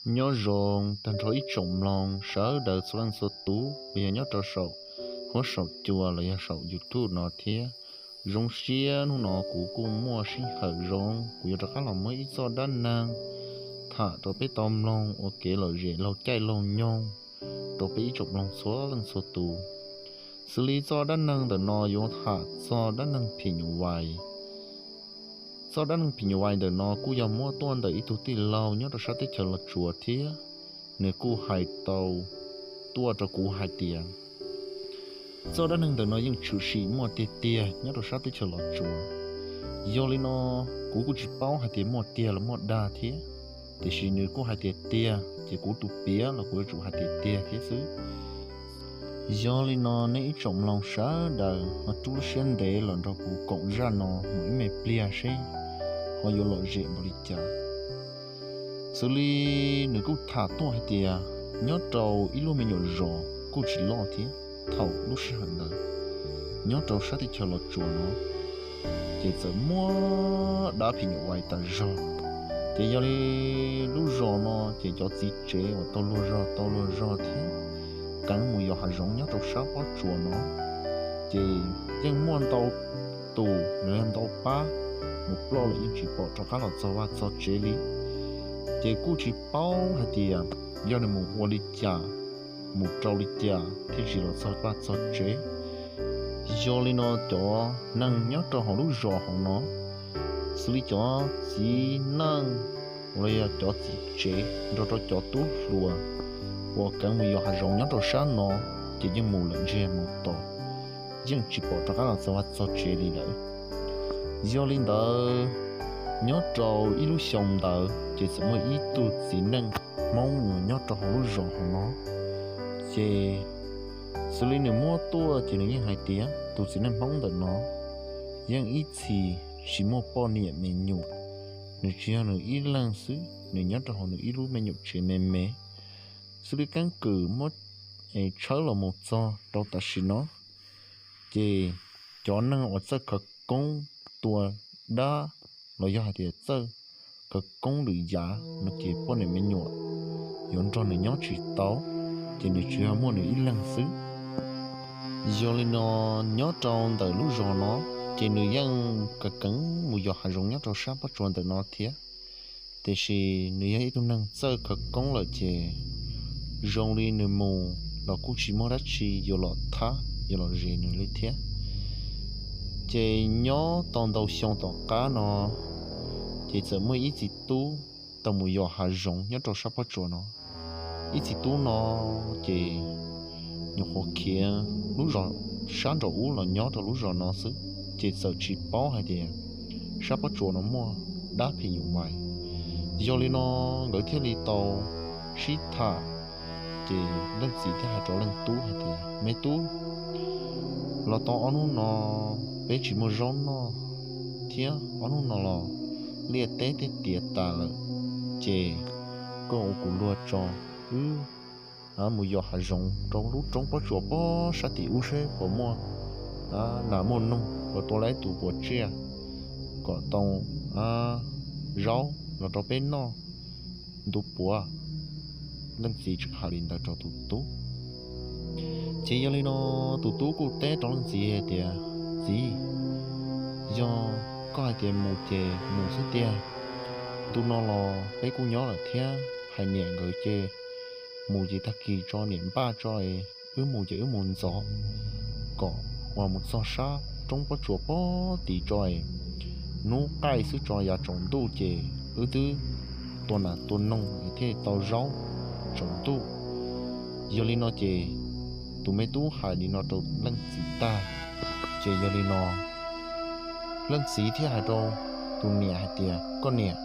Nyob zoo tag nrho ib tsoom mloog sawv daws txhua leej txhua tus uas yog nyob rau saum huab saum cua los yog saum YouTube no thiab. Zoo siab hnub no kuv kuj muaj sij hawm zoo, kuv yuav rov qab los muab ib txoj dab neeg tham rau peb tau mloog ua kev lom zem laug caij laug nyoog rau peb ib tsoom mloog txhua leej txhua tus. Xws li txoj dab neeg ntawm no yuav tham txog dab neeg phim nyuj vais. Txoj dab neeg phim nyuj vais ntawm no kuj yog muab tuaj ntawm ib tug tij laug nyob rau sab teb chaws Los Tsuas thiab, nws kuj hais tau tuaj rau kuv hais tias txoj dab neeg ntawm no yeej tshwm sim muaj tiag tiag nyob rau sab teb chaws Los Tsuas. Yog li no, kuv kuj tsis paub hais tias muaj tiag los muaj dag thiab, tiam sis nws kuj hais tias tiag ces kuv tus piav los kuv yuav tsum hais tias tiag thiab xwb. Yog li no nej ib tsoom mloog sawv daws ho rub lub siab ntev los nrog kuv koom zaj no mus ib me pliag seb ho yuav lom zem npaum li cas. Xws li nws kuj tham tuaj hais tias nyob rau ib lub me nyuam zos kuj tsis loj thiab, thaum lub sij hawm ntawd nyob rau sab teb chaws Los Tsuas no ces txawm muaj dab phim nyuj vais tas zog. Ces yog li lub zos no ces cov txiv tsev uas tau luag zog tau luag zog thiab keev mus yos hav zoov nyob rau sab pob tsuas no ces yeej muaj ntau tus los yog ntau pab mus ploj lawm yeej tsis pom rov qab los txog vaj txog tsev li. Ces kuj tsis paub hais tias yog nws mus ua li cas, mus rau li cas thiaj tsis los txog vaj txog tsev. Yog li no cov neeg nyob rau hauv lub zos hauv no, xws li cov txiv neej los yog cov txiv tsev nrog rau cov tub hluas uas keev mus yos hav zoov nyob rau sab no ces yeej mus lawm ntsiag mus to, yeej tsis pom rov qab los txog vaj txog tsev li lawm. Yog li ntawd, nyob rau ib lub xyoo ntawd ces txawm muaj ib tug txiv neej Hmoob uas nyob rau hauv lub zos hauv no, ces xws li nws muab tuaj ces nws yeej hais tias tus txiv neej Hmoob ntawm no yeej ib txhis tsis muaj poj niam me nyuam, nws tsis yog nws ib leeg xwb, nws nyob rau hauv nws ib lub me nyuam tsev me me. Xws li keeb kwm muab tshawb los mus txog rau tam sim no, ces cov neeg uas txawj khawv koob tua dab los yog hais tias txawj khawv koob lwm yam no ces poj niam me nyuam yuav nrog nws nyob tsis tau, ces nws tsuas yog muaj nws ib leeg xwb. Yog li no, nyob rau ntawm lub zos no ces nws yeej keev mus yos hav zoov nyob rau sab pob tsuas ntawm no thiab. Tiam sis nws yog ib tug neeg txawj khawv koob lawm ces zoo li nws mus los kuj tsis muaj dab tsi yuav los thab yuav los zes nws li thiab. Ces nyob tau ntau xyoo tom qab no, ces txawm muaj ib txiv tub tau mus yos hav zoov nyob rau sab pob tsuas no. Ib txiv tub no ces nyuam qhuav khiav lub zos sab nraum ub los nyob rau lub zos no xwb, ces txawm tsis paub hais tias sab pob tsuas no muaj dab phim nyuj vais. Yog li no nkawd thiaj li tau sib tham, ces leej txiv thiaj hais rau leej tub hais tias, Me tub, los tau ob hnub no peb tsis muaj zaub noj, thiab ob hnub no los liaj teb tej tiav tas lawm, ces koj ua kuv luag tso, wb mus yos hav zoov rau lub roob pob tsuas pob sab tim ub seb puas muaj nas muaj noog, puas tua tau ib tus puas tsiaj kom tau zaub los rau peb noj ntu puav. Leej txiv tseem hais li ntawd rau tus tub. Ces yog li no tus tub kuj teb rau leej txiv hais tias, Txiv, yog koj hais tias mus ces mus xwb tiag. Ntu no los peb kuj nyob lawm thiab, hais niam nkawd ces mus ces tag kis tso niam npaj tso es wb mus ces wb mus ntxov, kom uas mus txog sab roob pob tsuas pob tid tso es hnub qaij xwb tso yav tsaus ntuj ces wb twb tua nas tua noog es thiaj tau zaub tsaus ntuj. Yog li no ces tus me tub hais li no rau leej txiv tag, ces yog li no leej txiv thiaj hais rau tus niam hais tias, Koj niam,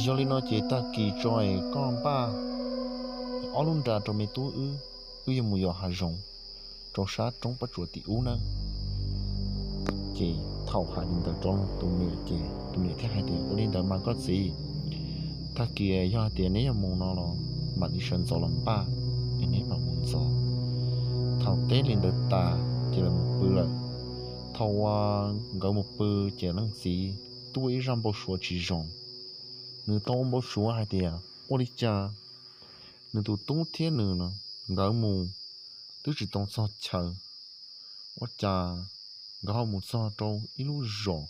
yog li no ces tag kis tso es koj npaj ob lub nra rau me tub wb, wb yuav mus yos hav zoov rau sab roob pob tsuas tim ub nawb. Ces thaum hais li ntawd rau tus niam ces tus niam thiaj hais tias, Ua li ntawd mas koj txiv, tag kis yog hais tias neb yuav mus no los mam li sawv ntxov los npaj es neb mam mus ntxov. Thaum teb li ntawd tas ces lawv mus pw lawm. Thaum uas nkawd mus pw ces leej txiv tuaj ua ib zaj npau suav tsis zoo. Nws tau ua npau suav hais tias ua li cas nws tus tub thiab nws no nkawd mus twb tsis tau txog chaw, ua cas nkawd ho mus txog rau ib lub zos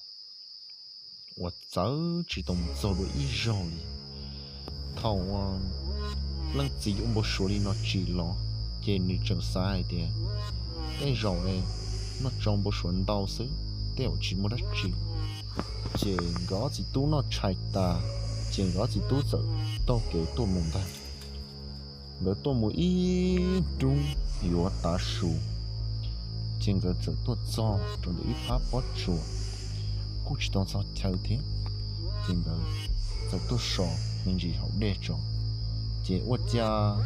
uas txawv tsis tau mus txog dua ib zaug li. Thaum leej txiv ua npau suav li no tsim los, ces nws tseem xav hais tias tej zaum noj tsau npau suav ntau xwb, tej zaum tsis muaj dab tsi. Ces nkawd ob txiv tub noj tshais tas, ces nkawd ob txiv tub txawm taug kev tuaj mus ntag. Nkawd tuaj mus ib hnub yuav tav su, ces nkawd txawm tuaj txog rau ntawm ib phab pob tsuas, kuj tsis tau txog chaw thiab. Ces nkawd txawm tuaj so me ntsis haus dej tso, ces ua cas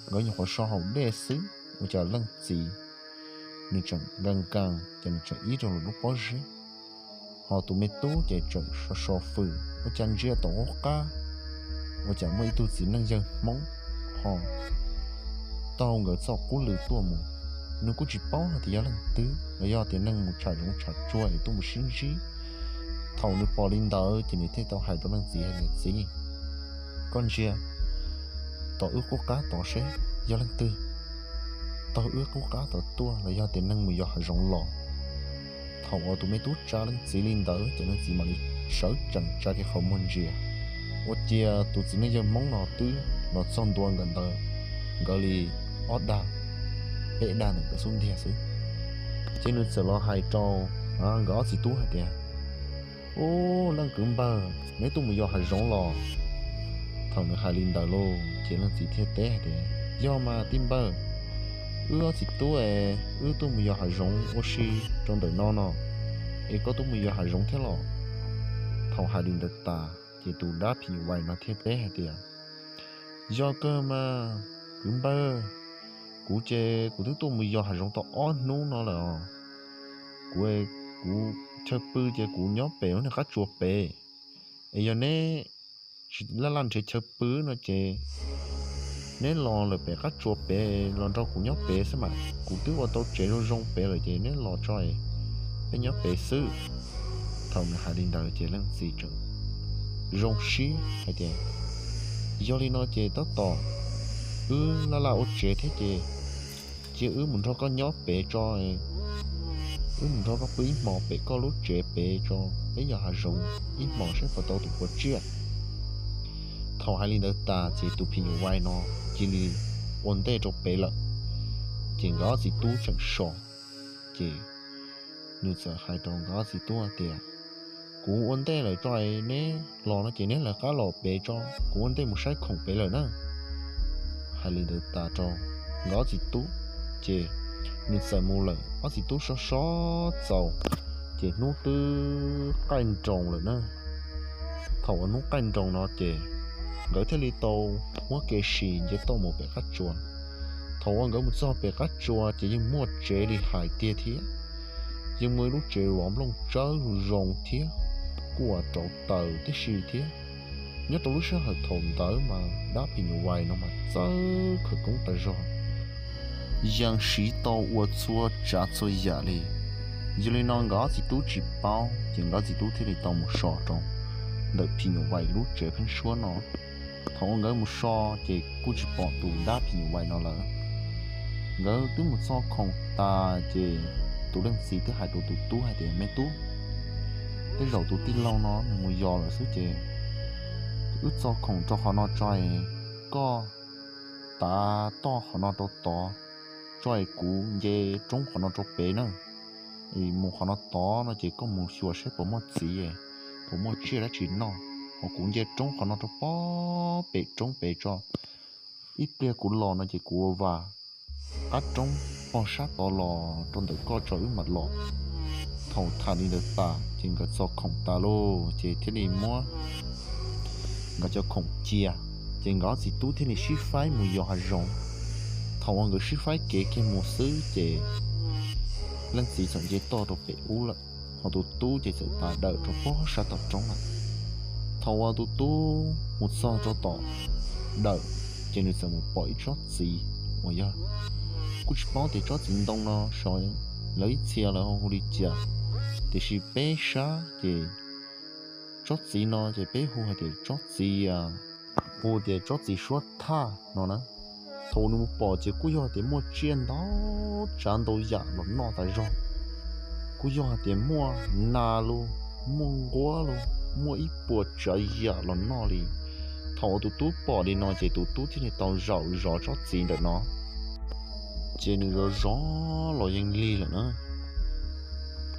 nkawd nyuam qhuav so haus dej xwb, ua cas leej txiv nws tseem nkees nkees ces nws tseem ib rau lub pob zeb, ho tus me tub ces tseem so so fwm, ua cas ntsia tom qub qab ua cas muaj ib tug txiv neej yawg Hmoob ho taug nkawd txoj qub lw tuaj mus. Nws kuj tsis paub hais tias yog leej twg los yog tias neeg mus tsham zoov tsham tsuag es tuaj mus sib ntsib. Thaum nws pom li ntawd ces nws thiaj tau hais rau leej txiv hais tias, Txiv, koj ntsia tom wb qub qab tod seb yog leej twg taug wb qub qab tod tuaj los yog tias neeg mus yos hav zoov los. Thaum uas tus me tub tsa leej txiv li ntawd ces leej txiv mam li sawv tsees tsa kiag qhov muag ntsia, ua ciav tus txiv neej yawg Hmoob no twb los txog ntua nkawd ntawd, nkawd li ob dag peb dag ntawm nkawd xub ntiag xwb. Ces nws txawm los hais rau nkawd ob txiv tub hais tias, Ub, leej kwv npawg, neb tuaj mus yos hav zoov los? Thaum nws hais li ntawd lauj ces leej txiv thiaj teb hais tias, Yog mas tij npawg, wb ob txiv tub es wb tuaj mus yos hav zoov ua si rau ntawm no no, es koj tuaj mus yos hav zoov thiab los? Thaum hais li ntawd tas ces tus dab phim nyuj vais no thiaj teb hais tias, Yog kawg mas kwv npawg, kuv ces kuv twb tuaj mus yos hav zoov tau ob hnub no lawm os. Kuv, kuv chaw pw ces kuv nyob pem lub niag qab tsuas pem, es yog neb tsis laj laj nrhiav chaw pw no ces neb los lawm pem qab tsuas pem los nrog kuv nyob pem xwb mas, kuv twb ua tau tsev zoo zoo pem lawm ces neb los tso es peb nyob pem xwb. Thaum nws hais li ntawd ces leej txiv tseem zoo siab hais tias, Yog li no ces tab tom wb laj laj ua tsev thiab ces cia wb mus nrog koj nyob pem tso, wb mus nrog koj pw ib hmos pem koj lub tsev pem tso, peb yos hav zoov ib hmos saib puas tau tus puas tsiaj. Thaum hais li ntawd tas ces tus phim nyuj vais no cia li ua ntej rau pem lawm. Ces nkawd ob txiv tub tseem so, ces nws txawm hais rau nkawd ob txiv tub tias, Kuv ua ntej lawm tso, neb los no ces neb lawv qab los pem tso, kuv ua ntej mus saib khoom pem lawm na. Hais li ntawd tas rau nkawd ob txiv tub, ces nws txawm mus lawm. Ob txiv tub so so txaus, ces hnub twb qaij nroos lawm na. Thaum uas hnub qaij nroos no ces nkawd thiaj li tau muab kev sis nce toj mus pem qab tsuas. Thaum uas nkawd mus txog pem qab tsuas ces yeej muaj tsev li hais tiag thiab, yeej muaj ib lub tsev uas nplooj tsawb zoo thiab, kuj uas rauv taws tib si thiab. Nyob rau lub sij hawm thaum ntawd mas dab phim nyuj vais no mas txawj khawv koob tas zog, yeej siv tau ua txhua tsav txhua yam li. Yog li no nkawd ob txiv tub tsis paub ces nkawd ob txiv tub thiaj li tau mus so rau ntawm phim nyuj vais lub tsev pheeb suab no. Thaum uas nkawd mus so ces kuj tsis pom tus dab phim nyuj vais no lawm. Nkawd twb mus txo khoom tas ces tus leej txiv twb hais rau tus tub hais tias, Me tub, tej zaum tus tij laug no nws mus yos lawm xwb ces wb txo khoom rau qhov no tso es koj tav toj qhov no rau tod tso es kuv nce roob qhov no rau pem na. Mus qhov no tod no ces koj mus xyuas saib puas muaj txiv, puas muaj tsiaj dab tsi noj, ho kuv nce roob qhov no rau pem roob pem tso. Ib pliag kuv los no ces kuv ua vas qab roob pog sab tod los rau ntawm koj tso wb mam los. Thaum tham li ntawd tas ces nkawd txo khoom tas lauj ces thiaj li muab nkawd cov khoom cia, ces nkawd ob txiv tub thiaj li sib faib mus yos hav zoov. Thaum uas nkawd sib faib kev kiag mus xwb ces leej txiv txawm nce toj rau pem ub lawm, ho tus tub ces txawm tav dawm rau pog sab tom roob lawm. Thaum uas tus tub mus txog rau tom dawm ces nws txawm mus pom ib tsob txiv uas yog, kuj tsis paub tias tsob txiv ntoo no so lawv ib txhia lawv ho hu li cas, tiam sis peb sab ces tsob txiv no ces peb hu hais tias tsob txiv hu tias tsob txiv suab thaj no na. Thaum nws mus pom ces kuj yog tias muaj tsiaj ntau tsav ntau yam los noj tas zog. Kuj yog hais tias muaj nas los, muaj nquab los, muaj ib puas tsav yam los noj li. Thaum uas tus tub pom li no ces tus tub thiaj li tau zaum zov tsob txiv ntawm no, ces nws zov zov los yeej lig lawm na.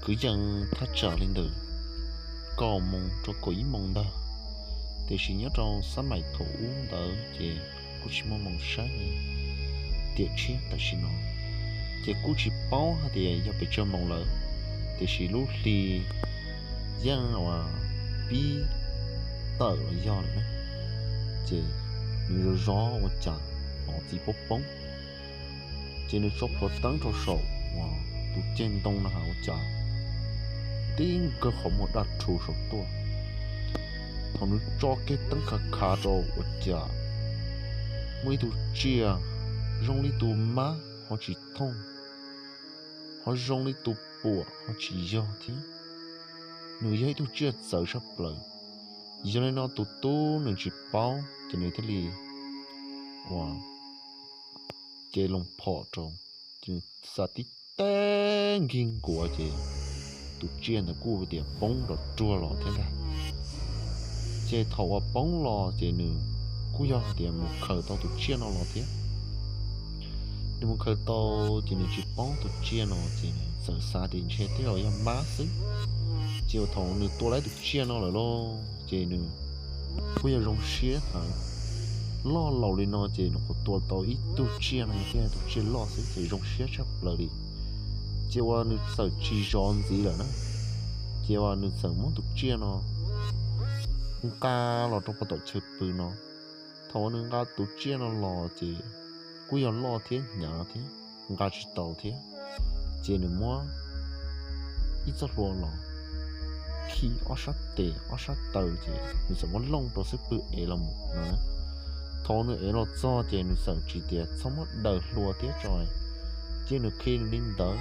Kwv yees thaj tsam li ntawm kaum moos rau kaum ib moos ntag, tiam sis nyob rau xab maim thaum ub ntawd ces kuj tsis muaj moos saib li. Tiam tshiab tam sim no ces kuj tsis paub hais tias yog pes tsawg moos lawm, tiam sis lub hli yeej uas pib tawm los yog lawm na. Ces nws zov zov ua cas hnov txiv poob poob, ces nws tso plhuav teeb rau saum uas tus ceg ntoo no ua cas tib nkawg qhov muag daj rhuv saum tuaj. Thaum nws tso kiag teeb khav khav rau ua cas muaj ib tug tsiaj zoo li tus mab ho tsis thooj, ho zoo li tus puam ho tsis yog thiab. Nws yog ib tug tsiaj txawv sab plaws. Yog li no tus tub nws tsis paub ces nws thiaj li ua cev loo phom rau, ces nws xa tib teg nkig nkuav ces tus tsiaj ntawd kuj tias poob nrov ruag los thiab ntag. Ces thaum uas poob los ces nws kuj yog hais tias mus khaws tau tus tsiaj no los thiab. Nws mus khaws tau ces nws tsis paub tus tsiaj no ces nws txawm xav tias ntshe tej zaum yog mab xwb. Ces uas thaum nws tua tau tus tsiaj no lawm lauj ces nws kuj yog zoo siab heev. Loj laus li no ces nws qhuav tua tau ib tug tsiaj no thiab, tus tsiaj loj xwb ces zoo siab tshaj plaws li. Ces uas nws txawm tsis zov ntxiv lawm na, ces uas nws txawm muab tus tsiaj no nqa los rau pem tom chaw pw no. Thaum uas nws nqa tus tsiaj no los ces kuj yog loj thiab hnyav thiab, nqa tsis tau thiab. Ces nws muab ib txoj hlua los khi ob sab tes ob sab taw ces nws txawm muab looj rau xub pwg ev los mus no. Thaum nws ev los txog ces nws txawm tsis tias txhob muab daws hlua thiab tso, ces nws khi nws li ntawd.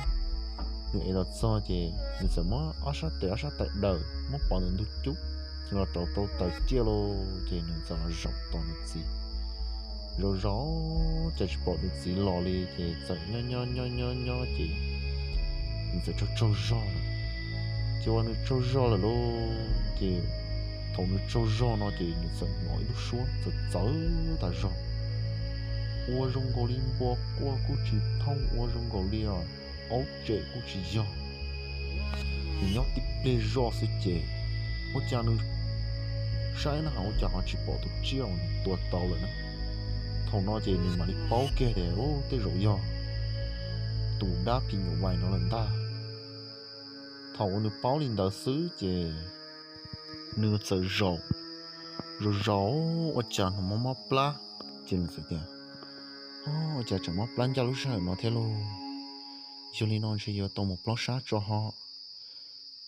Nws ev los txog ces nws txawm muab ob sab tes ob sab taw daws muab pov ntawm ntug cub, ces los rauv tau taws ciaj lauj, ces nws txawm los zaum tos nws txiv. Zaum zaum cas tsis pom nws txiv los li, ces txawm nyob nyob nyob nyob nyob ces nws txawm tsaug tsaug zog lawm. Ces uas nws tsaug zog lawm lauj, ces thaum nws tsaug zog no ces nws txawm hnov ib lub suab txawv txawv tas zog, ua zoo nkaus li npua quaj kuj tsis thooj, ua zoo nkaus li aub tsem kuj tsis yog. Nws nyob tib pliag zoj xwb ces ua cas nws saib na has ua cas ho tsis pom tus tsiaj uas nws tua tau lawm na. Thaum no ces nws mam li paub kiag tias, u, tej zaum yog tus dab phim nyuj vais no lawm ntag. Thaum uas nws paub li ntawd xwb ces nws txawm zaum, zaum zaum ua cas hnov mob mob plab, ces nws txawm tias, o, ua cas tseem mob plab ncaj lub sij hawm no thiab lauj? Yog li no ntshe yuav tau mus plob sab tso ho.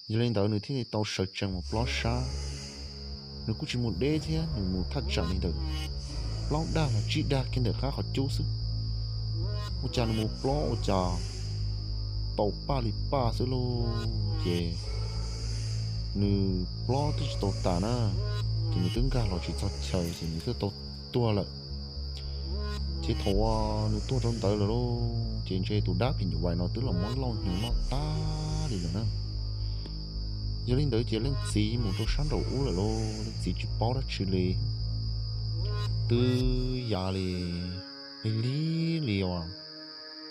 Yog li ntawd nws thiaj li tau sawv tsees mus plob sab. Nws kuj tsis mus deb thiab, nws mus thaj tsam li ntawm plaub dag los tsib dag kiag ntawm qab qhov cub xwb. Ua cas nws mus plob ua cas tau paj li paj xwb lauj, ces nws plob twb tsis tau tas na, ces nws twb nkag los tsis txog chaw ces nws twb tau tuag lawm. Ces thaum uas nws tuag rau ntawd lawm lauj, ces ntshe tus dab phim nyuj vais no twb los muab lauj hnyuv noj tag li lawm na. Yog li ntawd ces leej txiv mus rau sab nraum ub lawm lauj, leej txiv tsis paub dab tsi li. Twb yav li, li li li uas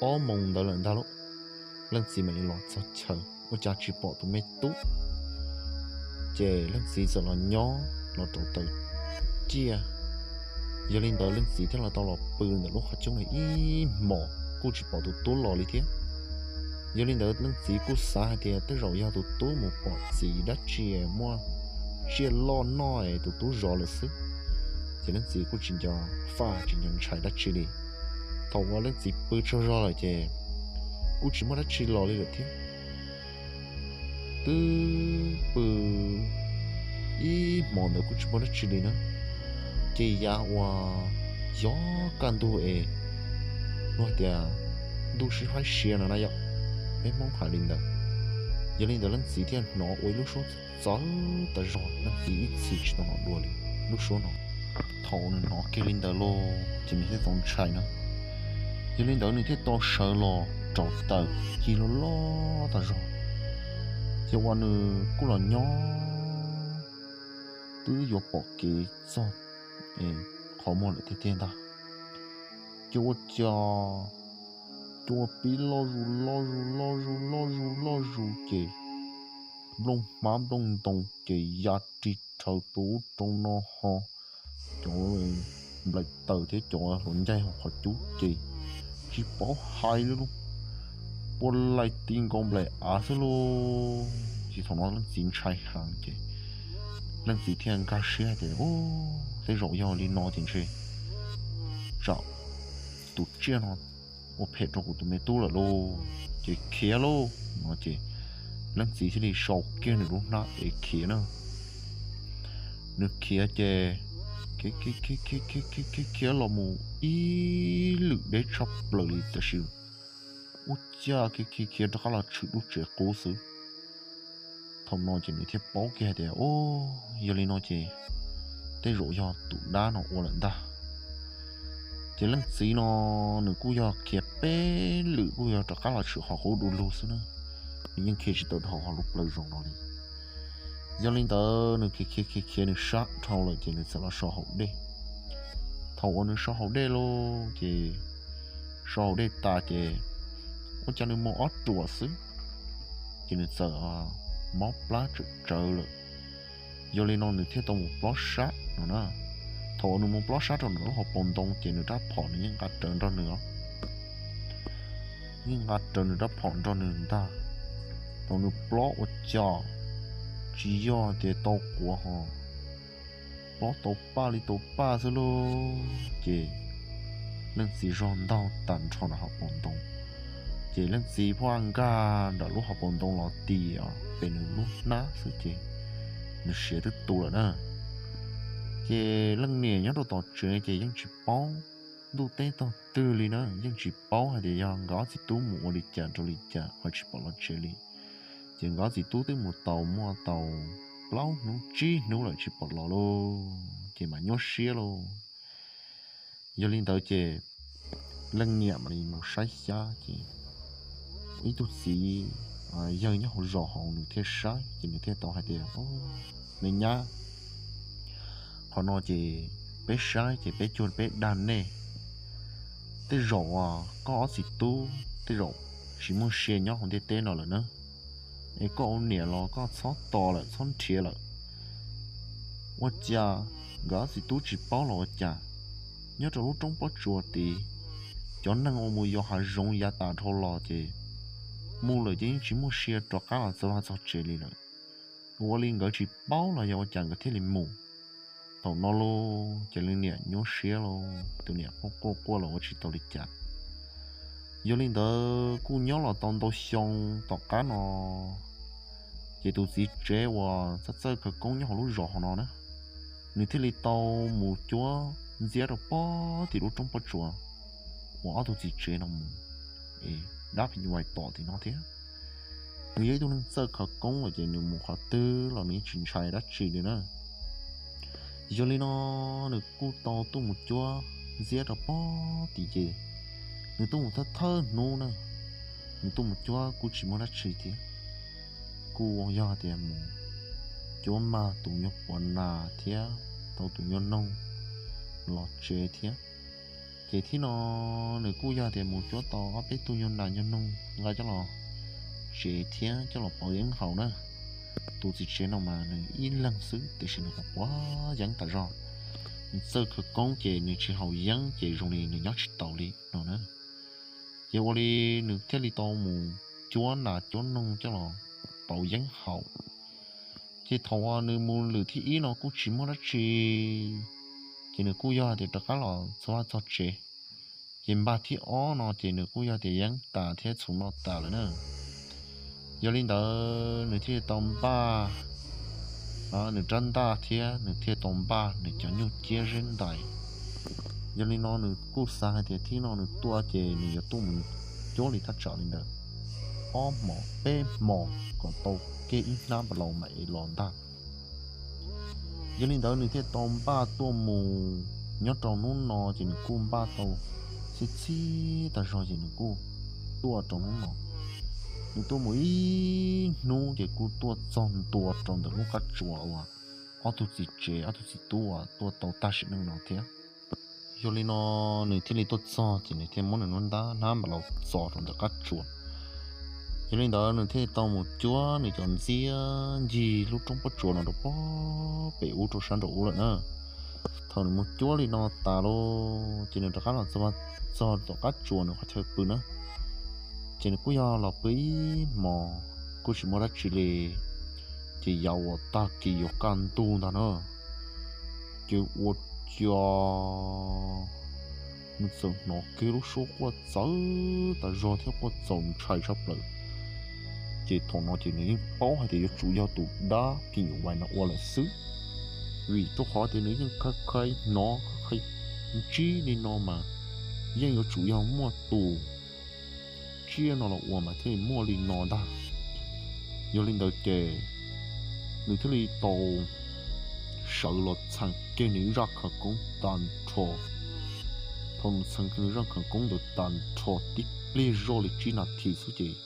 ob moos ntawd lawm ntag lauj, leej txiv mam li los txog chaw ua cas tsis pom tus me tub. Ces leej txiv txawm los nyob los rauv taws ciaj. Yog li ntawd leej txiv thiaj los tau los pw ntawm lub qhov cub no ib hmos kuj tsis pom tus tub los li thiab. Yog li ntawd leej txiv kuj xav hais tias tej zaum yog tus tub mus pom txiv dab tsi muaj tsiaj loj noj es tus tub zov lawm xwb. Ces leej txiv kuj tsis nco faj tsis nco ntshai dab tsi li. Thaum uas leej txiv pw tsaug zog lawm ces kuj tsis muaj dab tsi los li lawm thiab. Twb pw ib hmos ntawd kuj tsis muaj dab tsi li na. Ces yav uas yog kaj ntug es luag tias ntuj sib faib sia no na yom, peb Hmoob hais li ntawd. Yog li ntawd leej txiv thiaj hnov ua ib lub suab txawv tas zog, leej txiv ib txhis tsis tau hnov dua li lub suab no. Thaum nws hnov kiag li ntawd los ces nws thiaj tau ntshai na. Yog li ntawd nws thiaj tau sawv los rauv taws ci loj loj tas zog. Ces uas nws kuj los nyob twb yuav pom kev txog qhov muag lawm tiag tiag ntag. Ces ua cas cua pib loj zus loj zus loj zus loj zus loj zus ces nplooj hmab nplooj ntoo ces ya ris rhawv rau ub rau no ho cov nplaim taws thiab cov hluas ncaig hauv qhov cub ces tsis paub hais li lauj, puas laij ti nkaus nplaim av xwb lauj. Ces thaum no leej txiv ntshai heev ces leej txiv thiaj nkag siab hais tias, Ub, tej zaum yog li no ces ntshe tsam tus tsiaj no ua phem rau kuv tus me tub lawm lauj, ces khiav lauj. No ces leej txiv thiaj li sau kiag nws lub hnab es khiav na. Nws khiav ces khiav khiav khiav khiav khiav khiav khiav los mus ib lwm deb tshaj plaws li tab sis ua cas khiav khiav khiav rov qab los tshwm lub tsev qub xwb. Thaum no ces nws thiaj paub kiag hais tias, Ub, yog li no ces tej zaum yog tus dab no ua lawm ntag. Ces leej txiv no nws kuj yog khiav peb lwm kuj yog rov qab los tshwm qhov qub du lug xwb na, nws yeej khiav tsis tau dhau hauv lub plawv zoov no li. Yog li ntawd nws khiav khiav khiav khiav nws sab dhau lawm ces nws txawm los so hauv dej. Thaum uas nws so hauv dej lauj ces so hauv dej tas ces ua cas nws mus ob ruam xwb ces nws txawm mob plab tsawm tsawv lawm. Yog li no nws thiaj tau mus plob sab no na. Thaum uas nws mus plob sab rau nws lub hauv paus ntoo ces nws rab phom nws yeej nqa rawv nrog nws os, yeej nqa rawv nws rab phom nrog nws ntag. Thaum nws plob ua cas tsis yog tias tau quav ho, plob tau paj li tau paj xwb lauj. Ces leej txiv zog ntaug tag nrho nram hauv paus ntoo, ces leej txiv pheej nkag nram lub hauv paus ntoo los ti pem nws lub hnab xwb ces nws siav twb tu lawm na. Ces leej niam nyob rau tom tsev ces yeej tsis paub ntuj teb tog twg li na, yeej tsis paub hais tias yog nkawd ob txiv tub mus ua li cas rau li cas ho tsis pom los tsev li. Ces nkawd ob txiv tub twb mus tau muaj tau plaub hnub tsib hnub lawm tsis pom los lauj, ces mam nyuaj siab lauj. Yog li ntawd ces leej niam mam li mus saib xyab ces ib tug txiv yawg nyob hauv zos hauv nws thiaj saib ces nws thiaj tau hais tias, Me nyab, qhov no ces peb saib ces peb cuag peb dag nej. Tej zaum koj ob txiv tub tej zaum tsis muaj sia nyob hauv ntiaj teb no lawm na, es koj ua niam los koj txhob tos lawm txhob nrhiav lawm. Ua cas nkawd ob txiv tub tsis paub los ua cas, nyob rau lub roob pob tsuas tid, cov neeg uas mus yos hav zoov yav tas dhau los ces mus lawm ces yeej tsis muaj sia rov qab los txog vaj txog tsev li lawm. Ua li nkawd tsis paub los yog ua cas nkawd thiaj li mus? Thaum no lauj ces leej niam nyuaj siab lauj, tus niam quaj quaj quaj los ua tsis tau li cas. Yog li ntawd kuj nyob los tau ntau xyoo tom qab no, ces tus txiv tsev uas txawj txawj khawv koob nyob hauv lub zos hauv no na, nws thiaj li tau mus cuab ntxiab rau pob tim lub roob pob tsuas uas ob tug txiv tsev no mus, es dab phim nyuj vais tom tim no thiab. Nws yog ib tug neeg txawj khawv koob lawm ces nws mus qhov twg los nws yeej tsis ntshai dab tsi li na. Yog li no nws kuj tau tuaj mus cuab ntxiab rau pob tim ces nws tuaj mus thawj thawj hnub na, nws tuaj mus cuab kuj tsis muaj dab tsi thiab. Kuj yog tias mus cuab mag tus nyuag puav nas thiab tau tus nyuag noog los tsev thiab. Ces thib no nws kuj yog tias mus cuab tau ob peb tug nyuag nas nyuag noog nqa coj los tsev thiab coj los pauv yeeb haus na. Tus txiv tsev no mas nws ib leeg xwb tiam sis nws quav quav yeeb tas zog. Nws txawj khawv koob ces nws tsis haus yeeb ces zoo li nws nyob tsis taus li no na. Ces ua li nws thiaj li tau mus cuab nas cuab noog coj los pauv yeeb haus. Ces thaum uas nws mus lwm thib ib no kuj tsis muaj dab tsi, ces nws kuj yog tias rov qab los txog vaj txog tsev. Ces npaj thib ob no ces nws kuj yog tias yeeb tas thiab txhuv no tas lawm na. Yog li ntawd nws thiaj li tau npaj nws rab ntaj thiab nws thiaj tau npaj nws cov nyuj ciab zeb ntais. Yog li no nws kuj xav hais tias thib no nws tuaj ces nws yuav tuaj mus cuab li thaj tsam li ntawd ob hmos peb hmos kom tau kiag ib hnab npas laus mam es los ntag. Yog li ntawd nws thiaj tau npaj tuaj mus. Nyob rau hnub no ces nws kuj npaj tau txhij txhij tag zog ces nws kuj tuaj rau hnub no. Nws tuaj mus ib hnub ces kuj tuaj txog ntua rau ntawm lub qab tsuas uas ob tug txiv tsev ob tug txiv tub uas tuaj tau tag sim neej no thiab. Yog li no nws thiaj li tuaj txog ces nws thiaj muab nws lub ntab hnab npam laus txo rau ntawm qab tsuas. Yog li ntawd nws thiaj tau mus cuab nws cov ntxiab ncig lub roob pob tsuas no rau pob pem ub rau sab nraum ub lawm na. Thaum nws mus cuab li no tas lawm ces nws rov qab los txog tom qab tsuas nws qhov chaw pw na. Ces nws kuj yog los pw ib hmos kuj tsis muaj dab tsi li. Ces yav uas tag kis yuav kaj ntug ntag na, ces ua cas nws txawm hnov kiag lub suab quaj txawv tas zog thiab quaj txaus ntshai tshaj plaws. Ces thaum no ces nws yeej paub hais tias yuav tsum yog tus dab phim nyuj vais no ua lawm xwb, vim rau qhov tias nws yeej khav khav hnov khav khav ntsib li no mas yeej yuav tsum yog muaj tus tsiaj no los ua mas thiaj muaj li no ntag. Yog li ntawd ces nws thiaj li tau sawv los txheem kiag nws zaj khawv koob tag nrho. Thaum nws txheem kiag nws zaj khawv koob ntawd tag nrho tib pliag zoj li tsib nas this xwb ces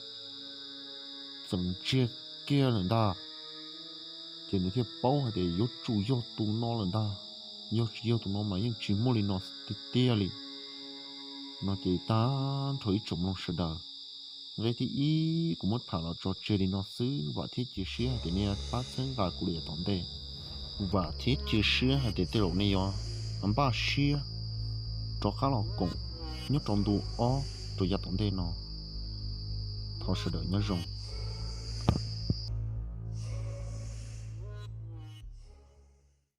txawm ntsiag kiag lawm ntag. Ces nws thiaj paub hais tias yuav tsum yog tus no lawm ntag, yog tsis yog tus no mas yeej tsis muaj li no tiag tiag li. No ces tag nrho ib tsoom mloog sawv daws, nqe thib ib kuv muab tham los tso tseg li no xwb, vam thiab cia siab hais tias nej pab txhawb nqa kuv li yav tom ntej. Vam thiab cia siab hais tias tej zaum nej yuav npaj siab rov qab los koom nyob rau ntu ob rau yav tom ntej no. Thov sawv daws nyob zoo.